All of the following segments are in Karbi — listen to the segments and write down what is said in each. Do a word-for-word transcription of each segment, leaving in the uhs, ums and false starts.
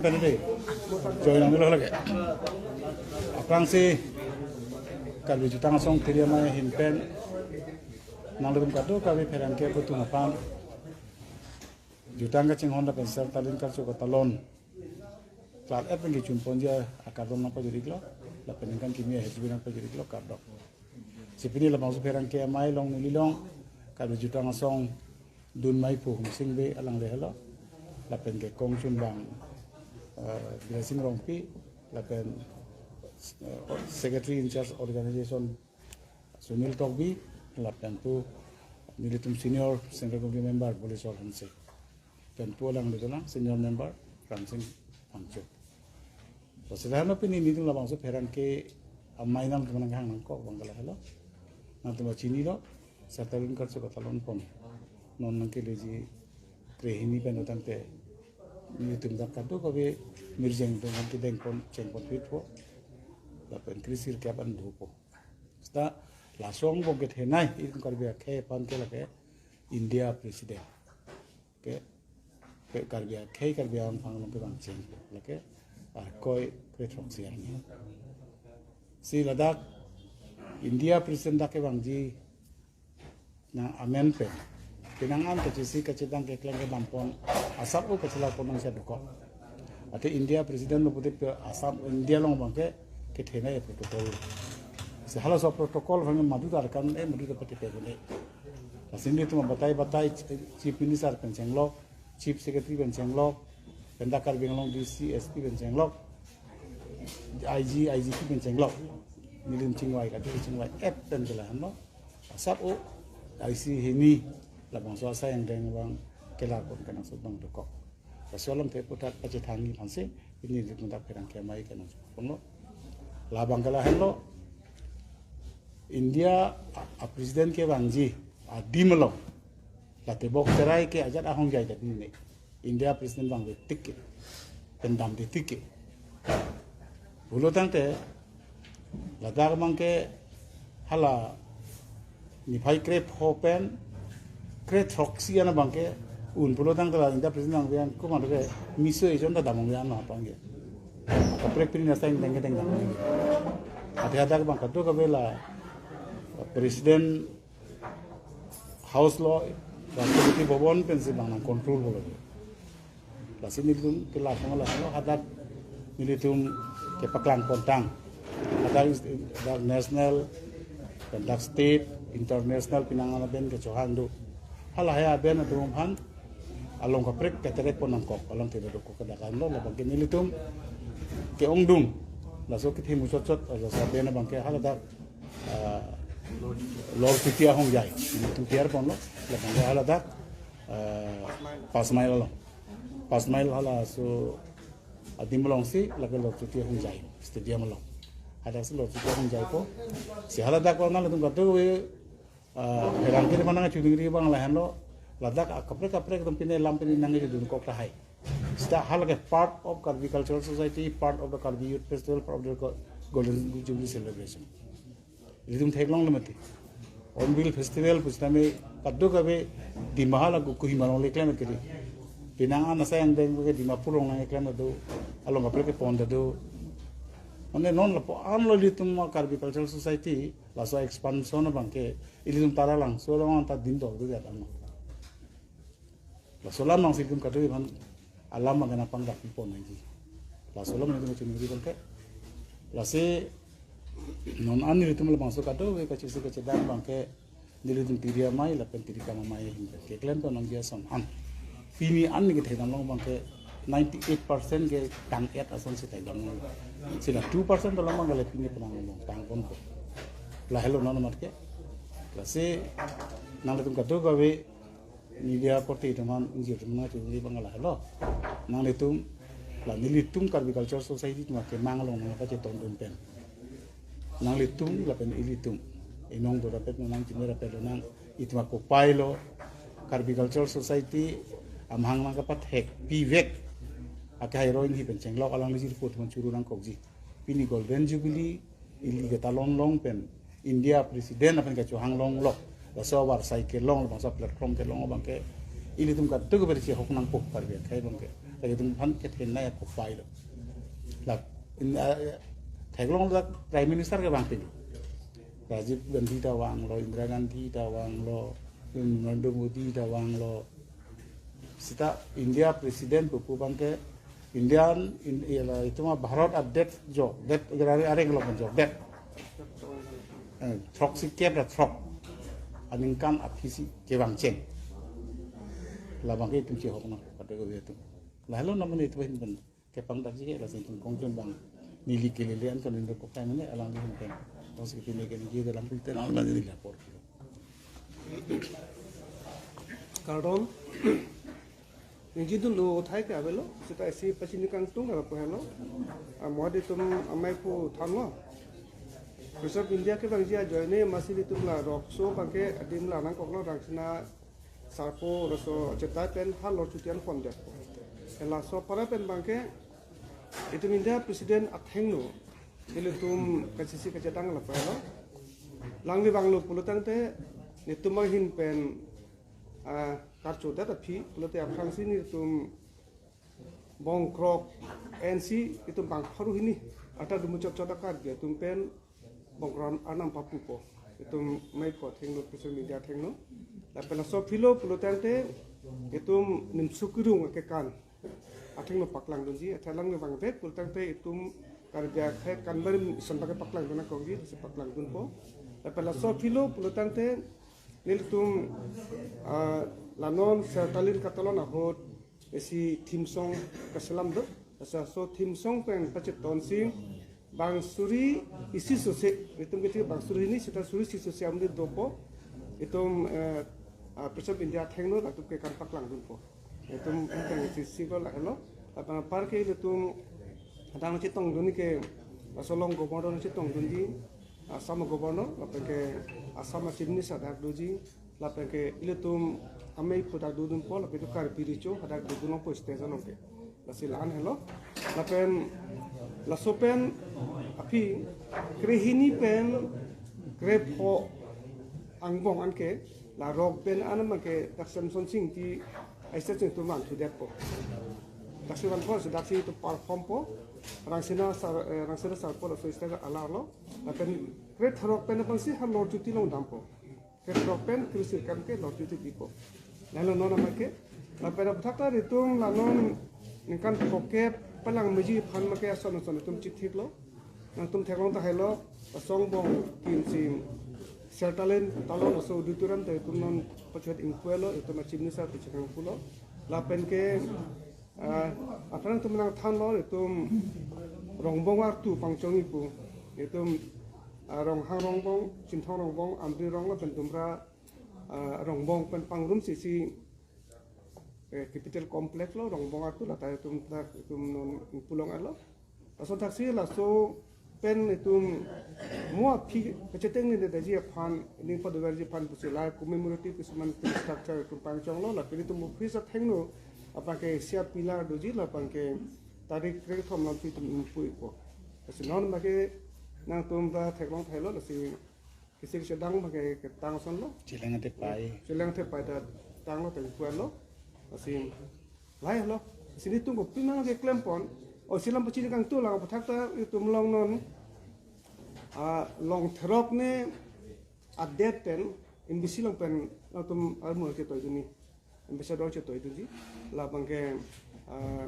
Pen dei, join nang lo lake. Aphrangsi Karbi Jutang Asong Tiri Amei ahin pen nanglitum kadokave pherangke aputhak aphan jutang kachinghon lapen Sar Talin Karcho Katalon klar-et pen kechun ponji akardom nangpajir-iklo, lapen ningkan kimi ahirjume nangpajir-iklo, kardom. Si pini labangso pherangke amei along neli along Karbi Jutang Asong dunmei pu Humsing Bey alangle helo, lapen ke kongchunbang, eh, Blessing Rongpi, lapen, eh, Secretary in charge organization Sunil Tokbi, lapen pu nelitum senior Central Committee member Boleswar Hanse, pen pu alangle dolang senior member Ramsing Phangcho. Lasi lahelo pini nelitum labangso pherangke amei nangtum nangkehang nangkok abang ke lahelo. Nangtum chinilo, Sar Talin Karcho Katalon pon non nangkeleji krehini pen tangte nelitum dak kadokave mirjeng atum nangkedeng pon, cheng pon phitpo, lapen kre-sirkep an dopo. Seta laso angbong kethenei itum Karbi akhei aphan ke lake India President ke, ke Karbi akhei, Karbi Anglong aphan along kevang cheng lake Arkoi kre throksi arni. Si ladak India President dak kevangji nang amen pen, penang an kachisi kachedang keklem kedam pon, asap-o kachelar pon nangsi dokok. Athe India President lo pute pe Assam, India along abang ke kethenei protocol. Si halaso protocol aphan madu ta kan e, madu ta pati pe gune. Lasi nelitum batai batai Chief Minister pen chenglok, Chief Secretary pen chenglok, pen dak Karbi Anglong D C, S P pen chenglok, I G, I G P pen chenglok. Nelitum chingvai kati chingvai-et pen ke lahenlo. Asap-o isi hini labangso asai angdeng abang kelar pon kenangsot abang dokok. Laso alamthe aputhak pachethangji aphansi pini nelitum dak pherangke amei kenangsot ponlo. Labang ke lahenlo, India a, a President kevangji adim along la tebok terai ke ajat ahongjai ta dine. India President vangve tik ke, pen damde tik ke. Pulo tangte ladak abang ke hala niphai krepho pen kre throksi an abang ke un pulo tangte la India President vangve an komat ke miso ejon ta dam ongve an lo apang ke. Kaprek pini asai angdeng kedeng dam ongve. Athe hadak abang kadokave la President House lo, Rashtrapati Bhavan pensi abang nang control pulo. Lasi nelitum kelar pon lahelo, hadak nelitum kepaklang pontang. Hadak is, hadak national, hadak state, international penang an aben kechohang do. Halahei aben atum aphan along kaprek keterek pon nangkok, alamthe dokok ke dak an lo, labang ke nelitum ke-ongdung. Laso kethe muchot chot, laso aben abang ke haladak, ah, Lord Chuti ahongjai. Nelitum T R ponlo, labang ke haladak, ah, Pas Mile along. Pas Mile halaso adim alongsi lake Lord Chuti ahongjai, stadium along. Hadaksi Lord Chuti ahongjaipo. Si haladak ko nanglitum kadokave, ah, pherangke mane nangchiningri abang lahenlo. Ladak akaprek kaprek atum pine lam pine nangkedun kok tahai. Seta halake part of Karbi Cultural Society, part of the Karbi Youth Festival, part of the Go-, Golden Jubilee Celebration. Ilitum theklongle mati. Hornbill Festival pusitame kadokave Dima hala ku Kohima along le klem kiri. Penang an asai angdeng ke Dimapur along nangklem do. Along kaprek kepon do. Mane non lapu-an lo ilitum Karbi Cultural Society laso expansion abang ke ilitum Taralangso along anta dindol do jat ano. Laso alam nangsi ilitum kadokave aphan alam abang nangpangdak pon nangji. Laso alam nangtum chiningri abang ke. Lasi non an nelitum labangso kadokave kachisi kachedang abang ke nelitum Tiri Amei lapen Tiri Kam Amei ahin pen keklem pon nangji ason an. Pini an neke thekdam long abang ke ninety-eight percent ke tang-et asonsi thekdam long. Sila two percent dolang abang ke le pini penang long tang ponpo. Lahelo non amat ke. Lasi nanglitum kadokave media korte atum aphan ingjir atum aphan nangchiningri abang lahelo. Nanglitum la nelitum Karbi Cultural Society atum akemang along nangpachetongdun pen, nanglitum lapen ilitum inong dorapet nang chimera pet lo nang itum akopai lo. Karbi Cultural Society amahang nangkapathek pivek akehai roi hini pen chenglok alangli jirpo atum churu nangkokji. Pini Golden Jubilee ili ketalon long pen India President aphan kachohang longlo. Laso avarsai kelong, labangso platform kelong abang ke ilitum kadokave chehok nangpo Karbi akhei abang ke. Lake itum aphan kethenei akopai lo. La in, ah, theklong dak Prime Minister kevang pilo. Rajiv Gandhi ta vanglo, Indira Gandhi ta vanglo, Narendra Modi ta vanglo. Seta India President pupu abangke Indian in, ila itum a Bharat a det jo, det areng lo kan jo, det. Eh, throksi kep ra throk. Aningkan aphisi kevang cheng. Labangke itum chehok nang, kate ko itum. Lahelo namane itum ahin pen kepangdakji ke, lasi itum kongchon abang neli kelele an kan indo kokai mane alangli ahin pen. Tos ke pine ke neli dalam pite lang lang neli lapor. Kardom. Ningjedunlo athai ke avelo, seta isi pachini kangtung ke lapu helo. Amat itum amei pu thanlo. President India kevangji ajoine masi itum la rokso abangke adim la nangkoklo, Rangsina Sarpo laso achetai pen ha lorchuti an pondet. Laso apar pen abangke itum India President athengno ilitum kachisi kachetang lapu helo. Langli vanglo pulo tangte netum ahin pen, ah, karchodet aphi pulote aphrangsi netum bongkrok ensi itum bang pharo hini ata dumu chot chot akar dia itum pen bongkrok arnam papupo. Itum mei ko athengno, President India athengno. Lapen laso aphilo pulo tangte itum nimso kerung akekan athengno paklangdunji, athe langli vangvek pulo tangte itum Karbi akhei kanbarim ison abangke paklangdun akongji, lasi paklangdunpo. Lapen laso aphilo pulo tangte nelitum, ah, la non Sertalin katalon ahut isi theme song kaselam do. Laso theme song pen pachetonsi bang suri isi sose, itum kethe bang suri hini seta suri isi sose amdi dopo. Itum, eh, ah, President India athengno latum kekan paklangdunpo. Itum itum isi siko lahelo. Lapen apar ke itum adang chetongdun ke laso along Governor chetongdunji, Assam Governor, lapen ke Assam Chief Minister dak doji, lapen ke ilitum amei pu dak dodunpo, lapen itum Karbi Recho hadak dodunpo stage along ke. Lasi la-an helo. Lapen laso pen aphi krehini pen krepho angbong anke la rock band an abangke dak Samson Sing ti aise sing tu man thudetpo. Daksi vanpo, daksi itum performpo. Rangsina Sar, eh, Rangsina Sarpo laso stage alarlo. Lapen krethrok pen abangsi ha lorchuti along dampo. Krethrok pen kre-sirkep ke lorchuti bipo. Lahelo non abangke. Lapen aphuthak ta itum la non ningkan phokep palang meji aphan abangke ason ason itum chithiklo. Nangtum theklong tahai lo, asong bong kim sim Sertalin talon aso auditorium ta itum non pachot ingpuelo, itum a Chief Minister pu chekang pulo. Lapen ke, ah, aphrang itum nangthanlo, itum Rongbong artu pangchongji pu. Itum, ah, Ronghang Rongbong, Chinthong Rongbong, Amri Rong lapen Dumra, ah, Rongbong pen pangrumsi isi, eh, Capital Complex lo, Rongbong artu lata itum ta itum non ingpu longle. Laso thaksi laso pen itum mo aphi kachetengledetji aphan, ning padoverji aphan pusi la commemorative kisuman structure itum pangchonglo, lapen itum office athengno abangke isi a pillar doji, labangke tarik krethom lam si itum ingpupo. Lasi non abangke nangtum ta theklong tahai lo, lasi kisi kisi adang abangke ketang asonlo. Cheleng athepai. Cheleng athepai ta tanglo, tangpuanlo. Lasi lahelo. Lasi netum kopi nangkeklempon. O isi alam pachini kangtung lang aphuthak ta itum along non, ah, Longtherok ne adet pen, Embassy along pen, nangtum armu chetoidunji. Ambassador chetoidunji. Labangke, ah,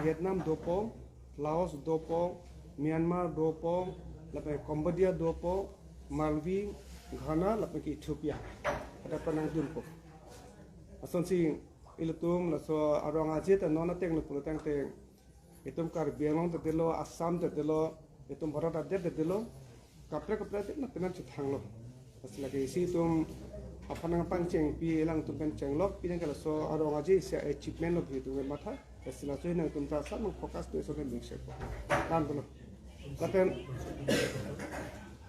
Vietnam dopo, Laos dopo, Myanmar dopo, lapen Cambodia dopo, Maldives, Ghana, lapen ke Ethiopia. Ada penang dunpo. Asonsi ilitum laso arong aje ta non atenglo pulo tangte itum Karbi Anglong ta delo, Assam ta delo, itum Bharat adet ta delo, kaprek kaprek adet na penang chethanglo. Lasi lake isi itum aphan nangpangchengpi, alangtum pen chenglok, pi nang ke laso arong aje isi achievement lo pu itum matha. Lasi laso nangtum ta asap nang focus tu iso pen bingse ko. Kan dolo. Lapen,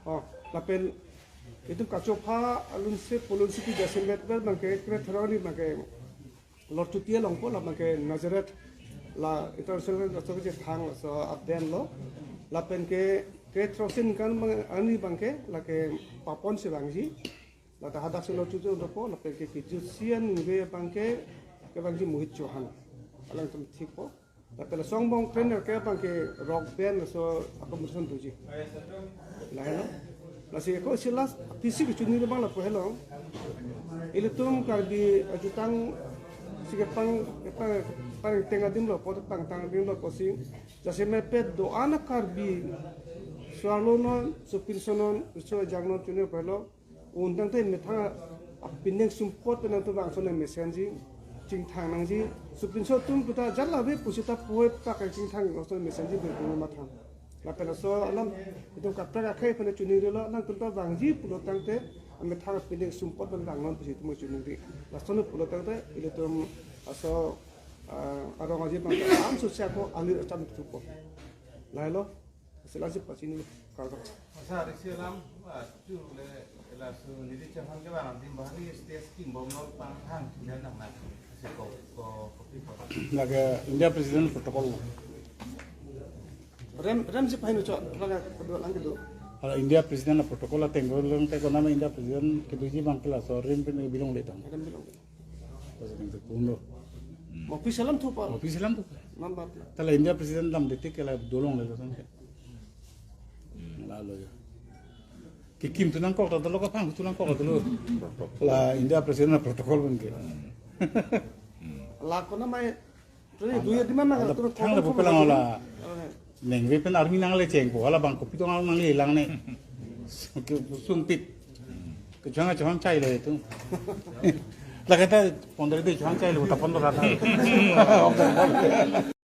oh, lapen itum kachopha alunse polunsi pi jasemet ber abangke krethrok arni abangke lorchuti alongpo, labangke Nazareth la international laso kachethang laso aden lo. Lapen ke krethrok sing kan abang, arni abangke lake Papon si vangji. Lata hadak si lorchuti alongpo, lapen ke kejutsi aningve abangke kevangji Mohit Chauhan. Alangtum thikpo. Lapen laso angbong trainer ke abang ke rock band laso accommodation doji. Lahelo. Lasi ako silas pisi kechini abang lapu helo. Ilitum Karbi ajutang si kepang kepang pangteng adim lo, pot pangtang adim lo pusi. Jasemet pet do-an a Karbi suarlo non, sopinso non, so jang non chunir pelo. Un tangte methang apining sumpot pen nangtum bangso nangmesenji, chingthang nangji, sopinso atum puta jala ave pusi ta puhoi pak chingthang laso mesenji pen tum mathang. Lapen laso alam itum kaprek akhei pen chunirilo, nangtum ta vangji pulo tangte methang apining sumpot pen vang non pusi itum chuniri. Laso no pulo tangte ilitum laso, ah, arong aji bang alam sosial ko alir acham thupo. Lahelo. Sila si pachini karga. Masa hari silam, ah, tu le, laso neli changhan ke bang, di bahari state scheme bom non panghang, dia nang nak. Si ko, ko, kopi ko. Lake India President protocol. Rem, rem si pahin ucok, laga kedua lang kedua. Hala India President protocol ateng ko lang te ko nama India President kedoji bang ke laso rem pen bilong le tang. Rem bilong le. President tu puno. Office alam thupo. Office alam thupo. Number. Tala India President lam detik ke la dolongle lason ke. Lalo ya. Kekim tu nangkok ta dolo, kapang tu nangkok ta dolo. La India President protocol pen ke. La ko nama, tu ye dua di mana tu thang la ko pelang la. Nengve pen army nangle chengpo, hala bang kopi tong nangle lang ne. Ke sumpit. Kechang kechang chai lo itu. Lake ta pondro de chang chai lo, ta pondro kata.